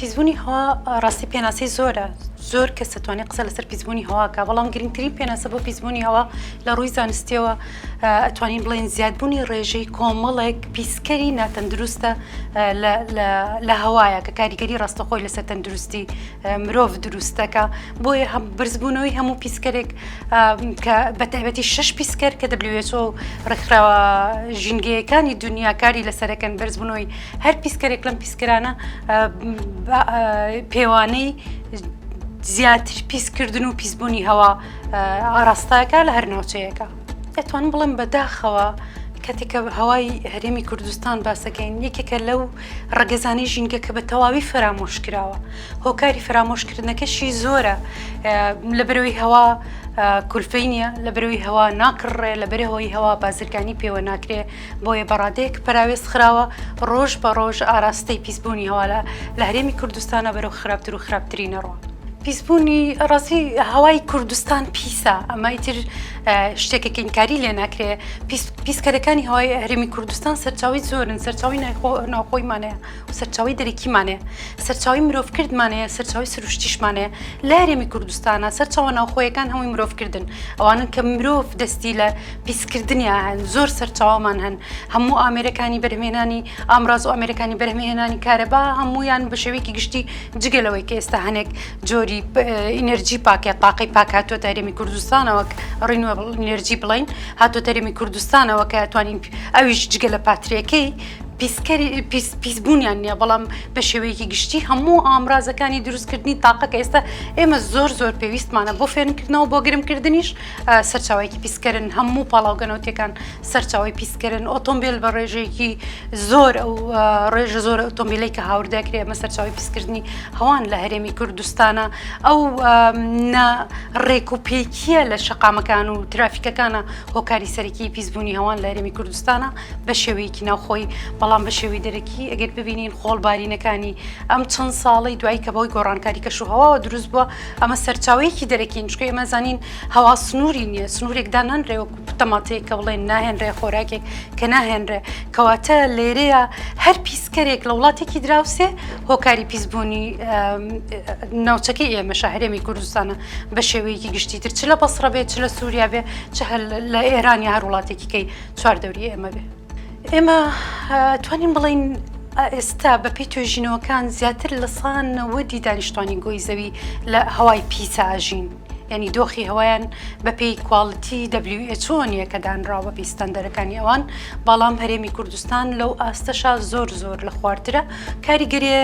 پیسبوونی هەوا ڕاستی پێناسەی زۆرە زۆر کەس دەتوانێت قسە لەسەر پیسبوونی هەواکە بەڵام گرنگترین پێناسە بۆ پیسبوونی هەوا لە ڕووی زانستیەوە ئەتوانین بڵێن زیادبوونی ڕێژەی کۆمەڵێک پیسکەری ناتەندروستە لە هەوایە کە کاریگەری ڕاستەخۆی لەسەر تەندروستی مرۆڤ دروستەکە بۆیە هەم بەرزبوونەوەی هەموو پیسکەرێک کە بە تایبەتی شش پیسکەر کە WHO ڕێکخراوە ژینگەیەکانی دنیا کاری لەسەرەکەن بەرزبوونەوەی هەر پیسکەرێک لەم پیسکەرانە پێوانەی زیاتر پیسکردن و پیسبوونی هەوا ئاراستاکە لە هەر ناوچەیەەکە. ئەتوانم بڵێم بەداخەوە کاتێک کە هەوای هەرێمی کوردستان باسەکەین یەکێکە لەو ڕەگەزانەی ژینگە کە بە تەواوی فەرامۆش کراوە هۆکاری فەرامۆشکردنەکەشی زۆرە لەبەرەوەی هەوا کولفەی نییە لەبەرەوەی هەوا ناکڕێ لەبەرەوەی هەوا بازرگانی پێوە ناکرێ بۆیە بەڕادەیەک پەراوێز خراوە ڕۆژ بە ڕۆژ ئاراستەی پیسبوونی هەوا لە هەرێمی کوردستانە بەرەو خراپتر و خراپتری نەڕوە. پیسبوونی ڕاستی هەوای کوردستان پیسە ئەمە ئیتر شتێکە کە ئینکاری لێ ناکرێ پیسکەرەکانی هەوای هەرێمی کوردستان سەرچاوی زۆرن سەرچاوی ناوخۆیمانەیە و سەرچاوی دەرەکیمانەیە سەرچاوی مرۆڤکردمانەیە سەرچاوی سروشتیشمانەیە لە هەرێمی کوردستانە سەرچاوە ناوخۆیەکان هەمووی مرۆڤکردن ئەوانن کە مرۆڤ دەستی لە پیسکردنیان هەن زۆر سەرچاوەمان هەن هەموو ئامێرەکانی بەرهمێنانی ئامراز و ئامێرەکانی بەرهمهێنانی کارەبا هەمویان بە شێوەیەکی گشتی جگە لەوەی کە ئێستا هەنێک جۆری ئینەرجی پاکە تاقی پاک هاتووەتە هەرێمی کوردستانەوە renewable energy بڵین هاتووەتە هەرێمی کوردستانەوە کە توانین ئەویش جگە لە پاترێکەی پیسکەری پیس پیسبوونیان نییە بەڵام بە شێوەیەکی گشتی هەموو ئامرازەکانی دروستکردنی تاقە کە ئێستا ئێمە زۆر زۆر پێویستمانە بۆ فێنکردنەوە بۆ گرمکردنیش سەرچاوەیەکی پیسکەرن هەموو پاڵاوگە نەوتیەکان سەرچاوەی پیسکەرن ئۆتۆمبیل بە ڕێژەیەکی زۆر ئەو ڕێژە زۆر ئۆتۆمبیلەی کە هاوردەکرێ ئەمە سەرچاوی پیسکردنی هەوان لە هەرێمی کوردستانە ئەو ڕێک و پێکیە لە شەقامەکان و ترافیکەکانە هۆکاری سەرەکی پیسبوونی هەوان لە هەرێمی کوردستانە بە شێوەیەکی ناوخۆی بەڵام بە شێوەی دەرەکی ئەگەر ببینین خۆڵبارینەکانی ئەم چەند ساڵەی دوایی کە بەهۆی گۆڕانکاری کەش و هەواوە دروست بووە ئەمە سەرچاوەیەکی دەرەکین چونکە ئێمە زانین هەوا سنووری نییە سنوورێک دانانرێ وەکو تەماتەیەک کە بڵێن ناهێنرێ خۆراکێک کە ناهێنرێ کەواتە لێرەیە هەر پیسکەرێک لە وڵاتێکی دراوسێ هۆکاری پیسبوونی ناوچەکەی ئێمەشە هەرێمی کوردستانە بە شێوەیەکی گشتیتر چ لە بەسڕە بێت چ لە سووریا بێ چ لە ئێران یا هەر وڵاتێکی کەی چواردەوری ئێمە بێ. ئێمە توانین بڵین ئێستا بەپێی توێژینەوەکان زیاتر لە سا نەوەدی دانیشتوانی گۆی زەوی لە هەوای پیسا ئەژین. یعنی دۆخی هەوایان بەپێی quality WHO نییە کە دانراوە بەپێی ستاندەرەکانی ئەوان بەڵام هەرێمی کوردستان لەو ئاستەشا زۆر زۆر لە خوارترە کاریگەریە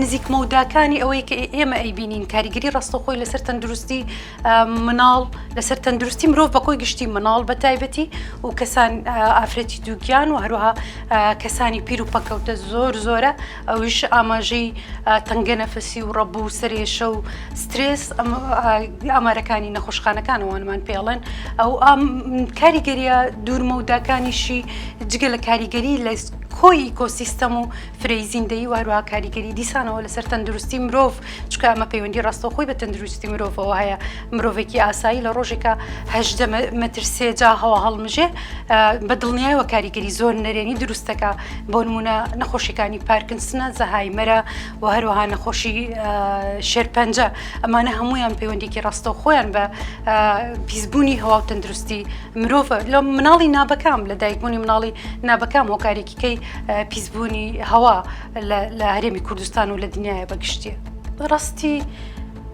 نزیک مەوداکانی ئەوەی کە ئێمە ئەیبینین کاریگەری ڕاستەوخۆی لەسەر تەندروستی مناڵ لەسەر تەندروستی مرۆڤ بە کۆی گشتی مناڵ بە تایبەتی و کەسان ئافرەتی دووگیان و هەروەها کەسانی پیر و پەکەوتە زۆر زۆرە ئەویش ئاماژەی تەنگە نەفەسی و ڕەبوو و سەرێشە و سترێس ئامارەکانی نەخۆشخانەکان ئەوانمان پێڵێن ئەو کاریگەریە دوورمەوداکانیشی جگە لە کاریگەری لە کۆی ئیکۆسیستەم و فرەی زیندەیی و هەروەها کاریگەری دیسانەوە لەسەر تەندروستی مرۆڤ چونکە ئەمە پەیوەندی ڕاستەوخۆی بە تەندروستی مرۆڤەوە هەیە مرۆڤێکی ئاسایی لە ڕۆژێکە 18 مەتر سێجا هەوا هەڵمژێ بە دڵنیایەوە کاریگەری زۆر نەرێنی دروستەکە بۆ نمونە نەخۆشیەکانی پارکنسنە زەهایمەرە و هەروەها نەخۆشی شێرپەنجە ئەمانە هەمویان پەیوەندێکی ڕاستەوخۆیان بە پیسبوونی هەوا و تەندروستی مرۆڤ لە مناڵی نابەکام لە دایکبوونی مناڵی نابەکام هۆکارێکی کەی پیسبوونی هەوا لە هەرێمی کوردستان و لە دنیاە بە گشتیە. بەڕاستی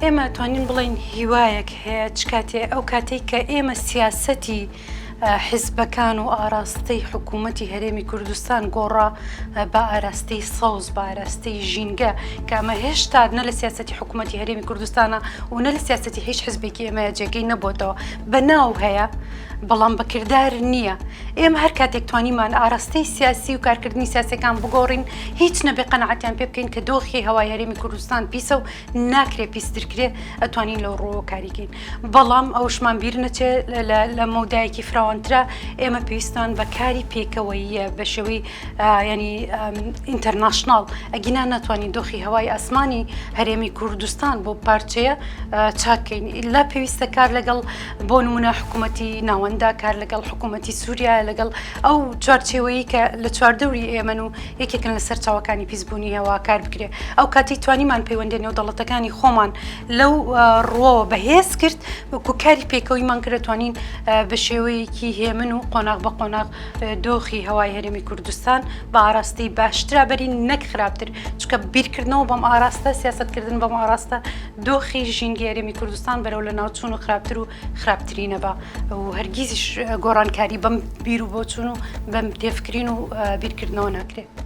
ئێمە توانین بڵین هیوایەک هەیە چ کاتێ ئەو کاتێک کە ئێمە سیاسەتی حیزبەکان و ئاراستەی حکوومەتی هەرێمی کوردستان گۆڕا بە ئاراستەی سەوز بە ئاراستەی ژینگە کە ئەمە هێشتا نە لە سیاسەتی حکوومەتی هەرێمی کوردستانە و نە لە سیاسەتی هیچ حزبێکی ئێمە جێگەی نەبۆتەوە بە ناو هەیە بەڵام بە کردار نییە. ئێمە هەر کاتێک توانیمان ئاراستەی سیاسی و کارکردنی سیاسەکان بگۆڕین هیچ نەبێ قەناعەتیان پێ بکەین کە دۆخی هەوای هەرێمی کوردستان پیسە و ناکرێ پیستر کرێ ئەتوانین لەو ڕووەوە کاریکەین بەڵام ئەوشمان بیر نەچێ لە مەودایەکی فراوانترە ئێمە پێویستمان بە کاری پێکەوەییە بە شێوەی ینی international ئەگینا ناتوانین دۆخی هەوای ئاسمانی هەرێمی کوردستان بۆ پارچەیە چاکەین ئیلا پێویستە کار لەگەڵ بۆ نمونە حکوومەتی ناوەند. ناوەندا کار لەگەڵ حکوومەتی سووریا لەگەڵ ئەو چوارچێوەیی کە لە چواردەوری ئێمەن و یەکێکن لە سەرچاوەکانی پیسبوونی هەوا کار بکرێ. ئەو کاتەی توانیمان پەیوەندیە نێودەوڵەتەکانی خۆمان لەو ڕووەوە بەهێز کرد وەکو کاری پێکەوەیمان کرد توانین بە شێوەیەکی هێمن و قۆناغ بە قۆناغ دۆخی هەوای هەرێمی کوردستان بە ئاراستەی باشترا بەرین نەک خراپتر چونکە بیرکردنەوە بەم ئاراستە سیاسەتکردن بەم ئاراستە دۆخی ژینگەی هەرێمی کوردستان بەرەو لە ناوچوون و خراپتر و خراپترینە بە و هەرگیزیش گۆڕانکاری بەم بیر و بۆچوون و بەم تێفکرین و بیرکردنەوە ناکرێت.